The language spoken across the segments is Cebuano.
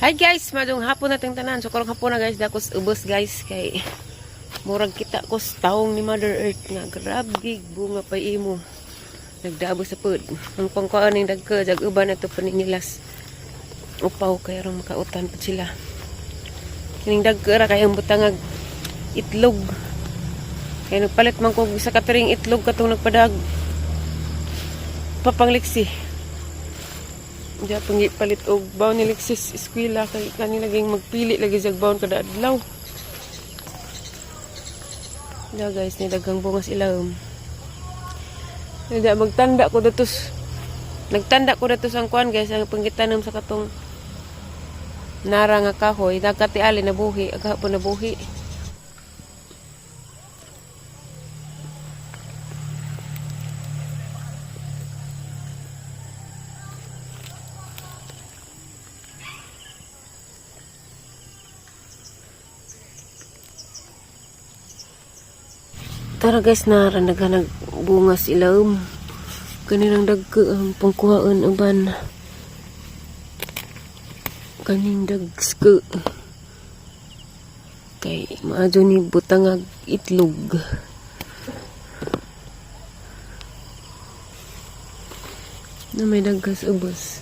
Hi guys, madung hapon nating tanan. So karong hapon na guys, dakos ubos guys kay murag kita ko sa taong ni Mother Earth nga grabe bunga pa imo. Nagdaabo sa pud. Ang pangkuan ning dagko jag uban ato paningilas. Upaw kay aron makautan pud sila. Kining dagko ra kay ang butangag itlog. Kay nagpalit man ko sa katuring itlog katong nagpadag papangliksi. Diya pang palit og baon ni Lexis eskwela kay kani laging magpili lagi siya og baon kada adlaw. Diya guys, ni daghang bungas ilawom. Diya magtanda ko datos. Nagtanda ko datos ang kuan guys, ang panggitanom sa katong nara nga kahoy, nagkatiali nabuhi, agahapon nabuhi. Tara guys, nara naghanag bungas ilawom. Kaninang dagko ang pangkuhaan uban. Kaning dagsko. Kay maadyo ni butangag itlog. Na may dagkas ubos.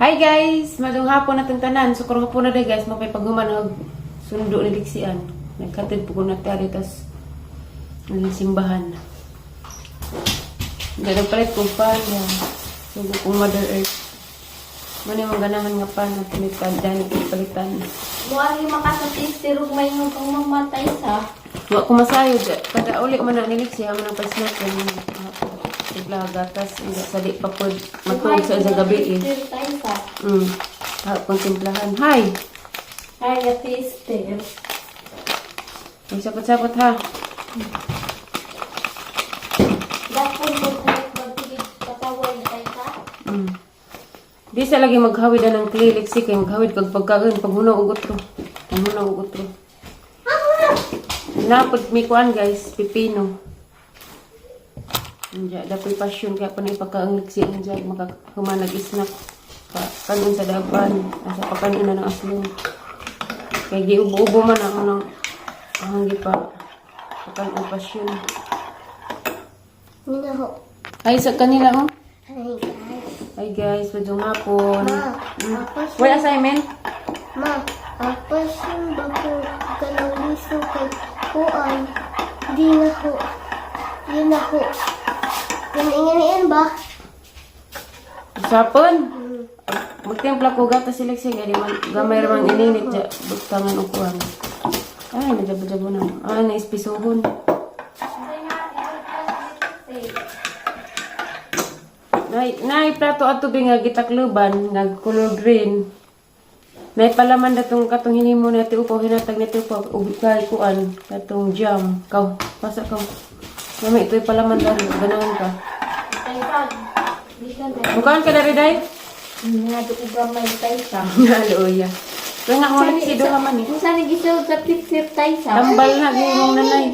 Hi guys! Madung hapon natong tanan. So karong hapon na day guys, mapay paghuman og sundo ni Lixian. Nagkatid po ko na tari tas ang simbahan. Hindi nagpalit kong pan. Sugo kong Mother Earth. Muna yung ganahan nga pan na palitan, dahil palitan. Buwari makasatister ug may nung kang mamatay sa. Wa ko masayod. Kada uli man na ni Lixia, man ang pa-snack. Sigla gatas, hindi sa di pa po matulog sa gabi eh. Tayo sa. Hapon timplahan. Hi! Ay, atister. Magsapot-sapot ha. Dapon mo kung magtigid pataway tayo sa. Di sa lagi maghawid na ng klilik si kay maghawid kag pagkaon pag hunaw og utro. Pag hunaw og utro. Napod mi kuan guys, pipino. Anja, dapoy passion kaya pa na ipakaang liksi anja makahumanag isnak. Pa kanon sa daban, asa pa kanon na ng aslong. Kay giubo-ubo man ang nang ang gipa pakan passion. Nina ho. Ay sa kanila oh. Hi guys. Hi guys, medyo hapon. Ma, apa Wala assignment? Ma, apa siyang bako kanang liso kay kuan. Di na ho. Di na ho. Yan ba? Sapon. Magtimpla ko gatas sila siya gani man gamay ra man ininit ja butangan og kuan. Ay, najabo-jabo na. Ah, naispisuhon. Nay, nay plato ato bi nga gitakluban nga color green. Nay palaman datong katong hinimo na ti upaw hinatag ni ti upaw ug kay kuan katong jam. Kaw, pasa kaw. Mami ito'y palaman dali ganahan ka. Mukaan ka dari day? Nga do ko gamay tayo sa. Hallelujah. Kaya nga wala si duha man eh. Kung saan nag-isod sa picture tayo sa. Tambal na gihimong nanay.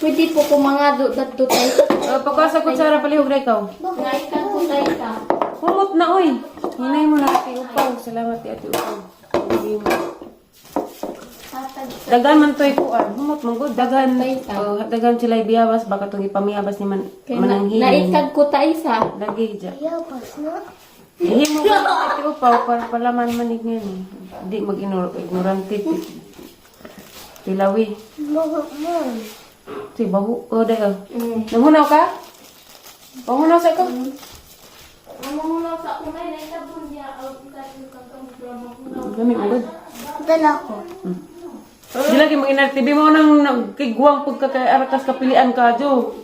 Pwede po ko mga do dadto tayo sa. Oh, pagkasa ko sara palihog na ikaw. Naikan ko tayo sa. Humot na oy. Hinay mo na ati upaw. Salamat ti ati upaw. Hindi mo. Dagan man to'y kuan. Humot man gud dagan. Oh, dagan sila biyawas baka tong ipamiyabas ni man manang hiling. Naikag ko tayo sa. Lagi ja. Yapas na. Himo ka ati upaw para palaman manig ngayon eh. Di mag ignorante. Tilawi. Mga man. Si bahu. Oh, dahil. Nangunaw ka? Pangunaw sa ka? Ang mga sa ako na naikag niya. Gami mo gud. Dala ko. Di lagi mag inartibi mo nang nagkigwang pagkakaarakas kapilian ka, Jo.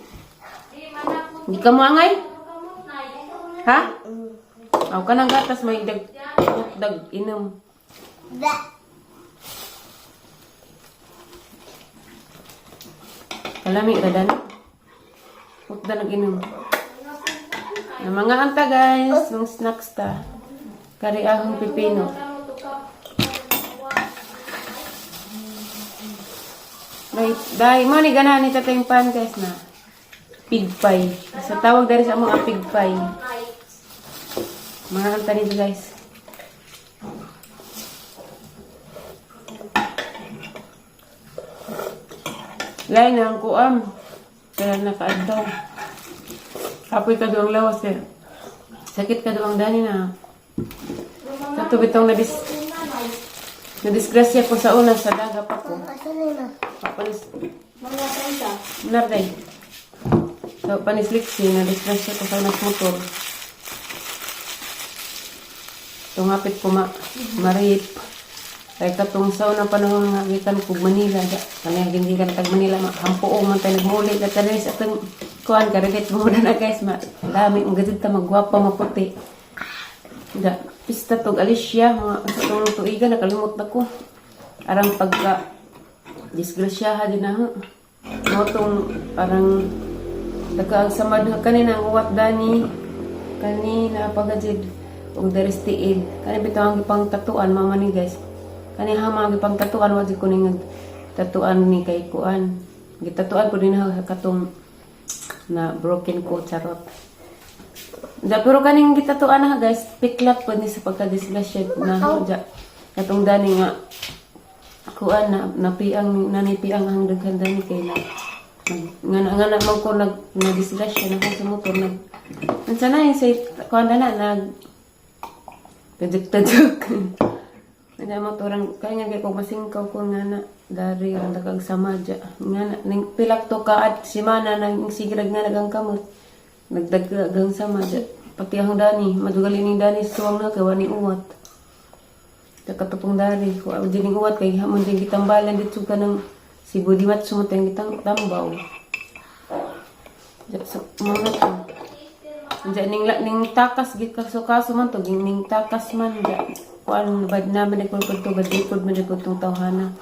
Hindi ka moangay? Ha? Aw ka nang gatas may dag dag inom. Da. Kalami ra dan. Utda nag-inom. Na mga anta guys, mga snacks ta. Kari ahong pipino. Dai, dai mo ni ganahan ni tatay yung pan guys na. Pig pie. Sa tawag dari sa mga pig pie. Mga anta nito guys. Lain na ang kuam. Kaya nakaadlaw. Kapoy ka doang lawas eh. Sakit ka doang dani na. Sa tubitong nadisgrasya ko sa una sa daga pa ko. Asa na na? Papanis, Mga tayo. narday. So, panisliksi, nadisgrasya ko sa unas motor. Tungapit ko marip. Kay katong sa unang panahon nga gikan kog Manila, da, kani gikan tag Manila, ma, hampuo man tayo nagmuli ka tayo sa atong kuan ka relate mo na guys, ma, dami ang gazit ta magwapa maputi. Da, pista tog Alicia, mga sa tong tuigan nakalimot na ko. Arang pagka disgrasyaha din na ho. Mo tong parang nagkaang samad na kanina ang uwat dani kanina pagajid og daris tiil kani bitaw ang gipang tatuan mama ni guys kani ha mga gipang tatuan wa jud ko ning tatuan ni kay kuan gitatuan ko din ha katong na broken ko, charot da. Pero kaning gitatuan na guys, piklat po ni sa pagkadisgrasya na ho ja katong dani nga kuan na napiang nanipiang ang daghan dani kay na nga nga man ko nag nadisgrasya na ko sa motor nag unsa na yun, say kuan na na nag tadyak tadyak nga motoran kay nga kay ko masingkaw ko nga na dari ang dakag sama dya nga na ning pilak to ka at simana nang sigrag nga nagang kamot nagdagagang sama dya pati ang dani madugali ning dani suwang na kay wani uwat. Katupong dari ko ang dining uwat kay hamon din gitambalan dito ka ng si Budimat sumuteng gitang tambaw. Ja, so, mga to. Ja, ning takas gid kaso kaso man to ging ning takas man ja. Kuan bad naman ko to bad likod man ko tong tawhana.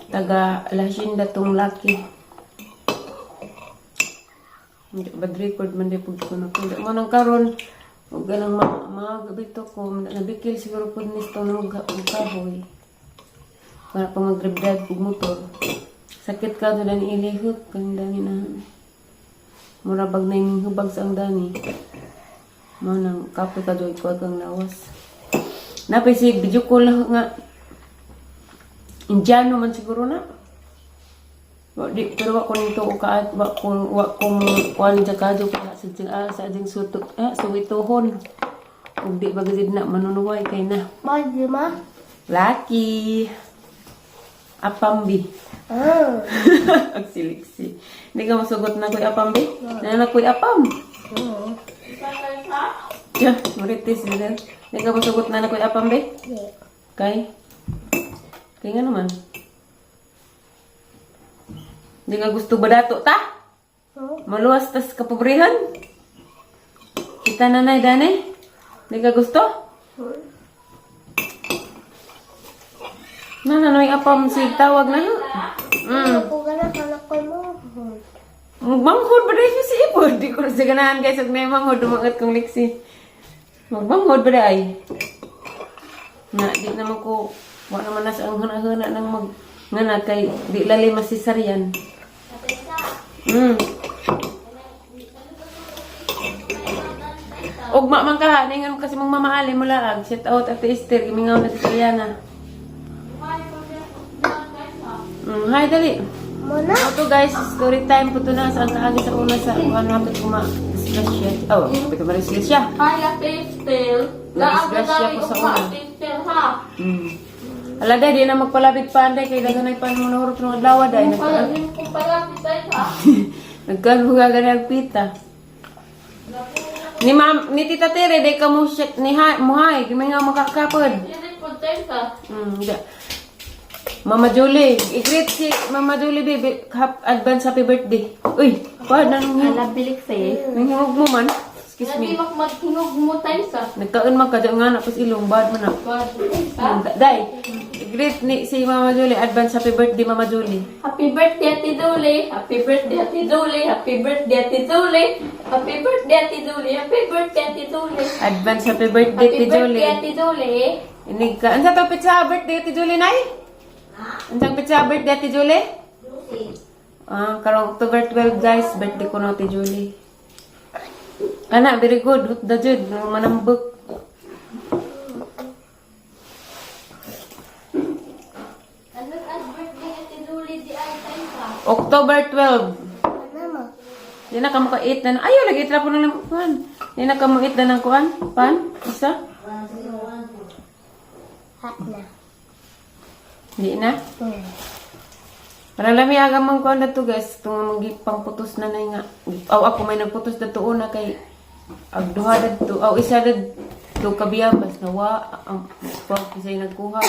Taga La Hacienda tong laki. Hindi, bad record man di pud ko na ko. Mo nang karon ug ganang mga mga gabito ko nabikil siguro pud ni tong og kahoy. Para pa mag-drive og motor. Sakit ka doon ang ilihot kang dani na. Mura bag na yung hubag sa ang dani. Mo nang kapoy ka doon ko kang lawas. Napay si video call na nga Indiano man siguro na. Wa di pero wa ko nito o kaat wa ko kuan ja kadto pa sa jing sa jing suto suwituhon. Ug di ba gid na manunuway kay na. Ma, di ma? Lucky. Apambi. Ah. Ang siliksi. Hindi ka masugot na ko'y apambi? Na na ko'y apam. Ya, marites din. Hindi ka masugot na na ko'y apambi? Di. Kay? Kay nga naman. Hindi ka gusto ba dato ta? Huh? Maluwas tas kapobrihan? Kita nanay dani? Hindi ka gusto? Hmm? Nananoy apam si tawag na. Ano ko ganahan ako mo? Magmanghod ba dahil si Ipod? Di ko na sa ganahan guys. Huwag na yung manghod. Dumangat kong liksi. Magmanghod ba dahil? Na, di naman ko, wa naman na sa ang huna-huna ng mag, nga na kay, di lali masisaryan. Ugma man ka, ningan mo kasi mong mamaali mo laag. Shout out Ate Esther, gimingaw na si Taliana. Hi, dali. Muna? Ito guys, story time po to na sa ang kaagi sa una sa kung ano hapit kuma disgrasya. Oh, hapit kuma disgrasya. Hi, Ate Estel. Nadisgrasya ko sa una. Ate Estel, ha? Ala day, di na magpalabit pa anday kay daghan ay pan mo nahurot ng adlaw day. Yung pala, yung ko pala, tayo, ha? Nagkalbuga gani ang pita. Ni ma'am, ni Tita Tere, day ka mo shit ni ha, muhay, gimingaw makakapod. Hindi po tayo, ha? Da. Mama Julie, i-greet si Mama Julie baby, advance happy birthday. Uy, pa nang Alabilik sa'yo. nanghimog mo man. Excuse Hindi me. maghinog mo tayo, sa. Nagkaon man ka dyan nga na pas ilong bad man na. Ha? Day, I-greet ni si Mama Julie. Advance happy birthday, Mama Julie. Happy birthday, Ate Duli. Happy birthday, Ate Duli. Happy birthday, Ate Duli. Happy birthday, Ate Duli. Happy birthday, Ate Duli. Advance happy birthday, Happy Ate birthday, Julie. Ate Duli. Inig ka. Unsa to pizza birthday, Ate Julie, nay? Unsang pizza birthday, Ate Julie? Ah, karong October 12, guys, birthday ko na, Ate Julie. Ana, very good. Hutda jud, manambok. Ano ang birthday, Ate Duli, di ay tayo ka? October 12. Ano mo? Di na ka maka-eat na. Ayaw, lagi itra po na lang kuan. Di na ka mo-eat na ng kuan. Pan? Isa? Hat na. Di na. Hmm. Para lami aga man kuan na to, guys. Itong mga pangputos na na nga. Aw, ako may nagputos na to una kay ag duha dadto. Aw, isa dadto kabiyabas nawa ang pag kisay nagkuha.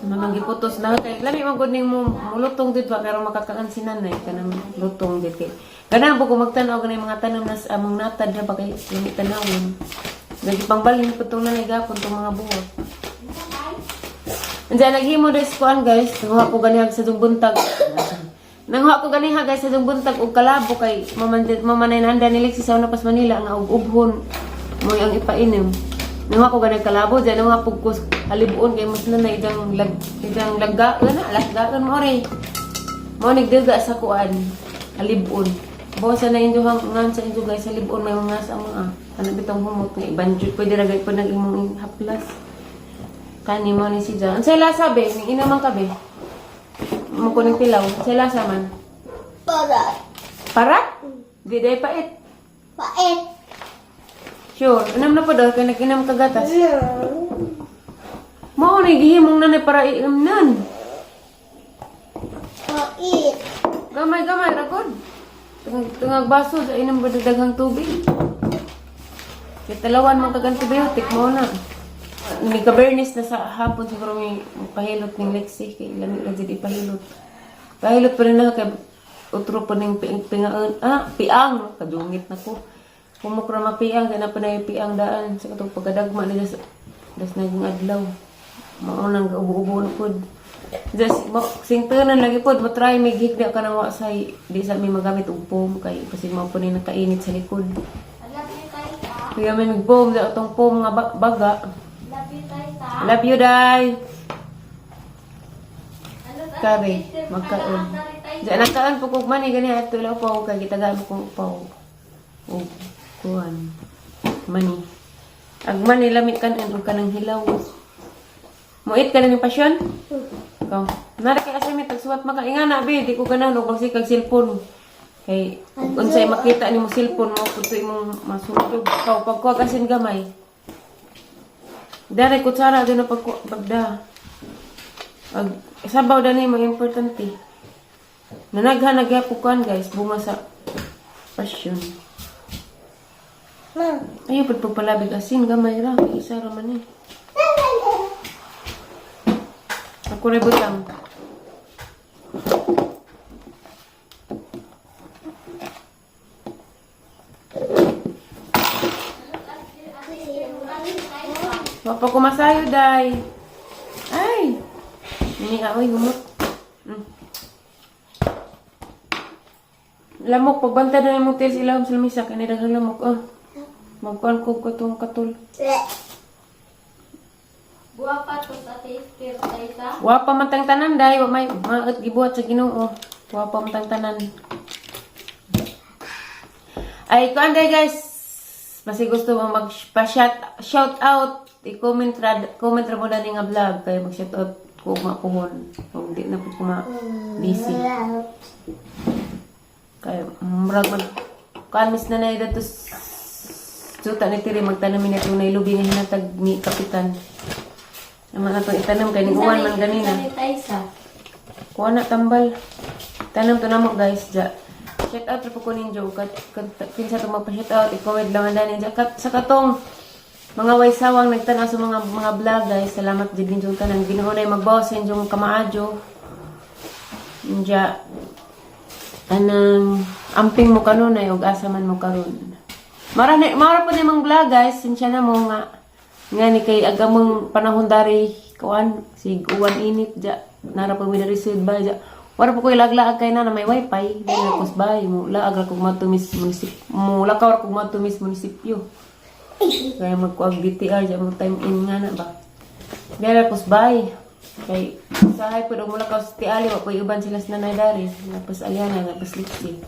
Manang giputos na kay lami man gud ning mo mulutong dito pero makakaan si nanay kanang lutong dito kay ganahan po ko magtan-aw ganay mga tanom nas among natad na ba kay lami tanawon. Lagi pangbalhin po tong nanay gapon tong mga buhok. Andiyan, naghimo des kuan, guys. Nanguha ko ganihag sa dung buntag. Nanguha ko ganiha, guys, sa dung buntag og kalabo kay mamanay nanda ni Lexi sa una pas Manila nga og ubhon mo ang ipainom. Nanguha ko ganihag kalabo diyan nanguha pug ko halibuon kay mas nanay idang lag idang laggaan na laggaan mo ore. Mo nigduga sa kuan halibuon. Bawa na inyo hang ngan sa inyo, guys, halibuon may mga sa mga ano bitong humot nga ibanjud pwede ra gay po nag imong haplas. Kani mo ni si Jan. Unsay lasa be? Ning ina man ka be? Mo kuning tilaw. Unsay lasa man? Para. Para? Di day pait. Pait. Sure. Inam na po daw kay nag-inam ka gatas. No. Mao ni gihimong nanay para iimnan. Pait. Gamay gamay ra gud. Tungag baso sa inam ba daghang tubig. Kay talawan man kag antibiotic mo na. Ni kabernis na sa hapon siguro may pahilot ning Lexi kay lami ra jud ipahilot. Pahilot pa rin na kay utro pa ning pingaan. Ah, piang kadungit na ko. Kumok ra mapiang kay na pa na yung piang daan sa katong pagkadagma nila sa das naging adlaw. Mao nang gaubo-ubo na pod. Just mo singtunan lagi pod mo try may gihigda ka nang wa say di sa mi magamit og foam kay kasi mao po ni nakainit sa likod. I love you, Taysa. Kaya may mag-foam da atong foam nga baga. Love you, Taysa. Love you, day. Ano ang Kare, sister magkaon. pala, Taysa? Diyan nagkaan po kog mani gani ato lang po kay gitagaan mo kong upaw. Og kuan. Mani. Ag mani lami kan og kanang hilaw. Muit ka na ng pasyon? Ikaw. Nara kay assignment tagsuwat maka ingana be di ko ganahan og magsikag cellphone. Kay ug unsay makita nimo cellphone mo pud imong masulog. Ikaw pagkuha asin gamay. Dere kutsara din na pagda. Ag sabaw dani mo importante. Nanaghan na gyapon kuan, guys, bunga sa passion. Ma. Ayaw pud pagpalabig asin gamay ra, isa ra man eh. Ako rin butang. Wa pa ko masayo, day. Ay! Hindi ka, oy, humot. Lamok, pagbanta na yung tiles ilawom sa lamisa, kaya daghang lamok, oh. Magkuhan ko katong katul. Buwa pa to sa taste, Taysa. Wa pa man tang tanan day, wa may maot gibuhat sa Ginoo. Wa pa man tang tanan. Ay, kuan day, guys. Basi gusto mo mag pa shout, shout out, i-comment ra comment ra mo na ni nga vlog kay mag shout out ko mapuhon. Kung di na po ko ma busy. Kay murag man kuan miss na na dato suta ni tiri magtanom ni tunay lubi nga hinatag ni kapitan. Naman na itong itanom kay ni uwan man ganina. Unsa ni Taysa? Kuha na tambal. Tanam to namo, guys, ja. Shout out ra po ko ninyo kat, kat kinsa to magpa-shout out, i-comment lang ang dani ja. Kat, sa katong mga waysawang nagtanaw sa mga vlog, guys. Salamat jud ninyo tanan. Ginoo nay magbawas sa inyong kamaadyo. Inja anang amping mo kanunay ug asa man mo karon. Mara na mara po ni mga vlog, guys. Sinsya na mo nga. Nga ni kay agamang panahon dari kuan sig uwan init ja nara pa mi dari sud ba ja. Wala pa ko ilaglaag kay na na may wifi. Di na kos bay mo laag ra kog matumis munisip mo lakaw ra kog matumis munisipyo. Kaya magkuag BTR ja mo time in nga na ba. Dara kos bay. Kay sahay pud og mulakaw sa Tiali wa koy uban sila sa nanay dari. Napos Aliana, napos Lixie.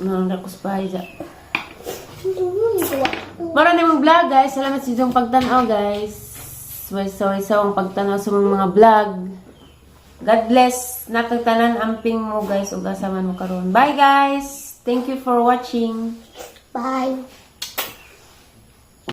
Nang kos bay ja. Mara na yung vlog, guys. Salamat sa inyong pagtanaw, guys. Way-saw ang pagtanaw sa mga vlog. God bless. Natagtanan amping mo, guys. Ug asa man mo karon. Bye, guys. Thank you for watching. Bye.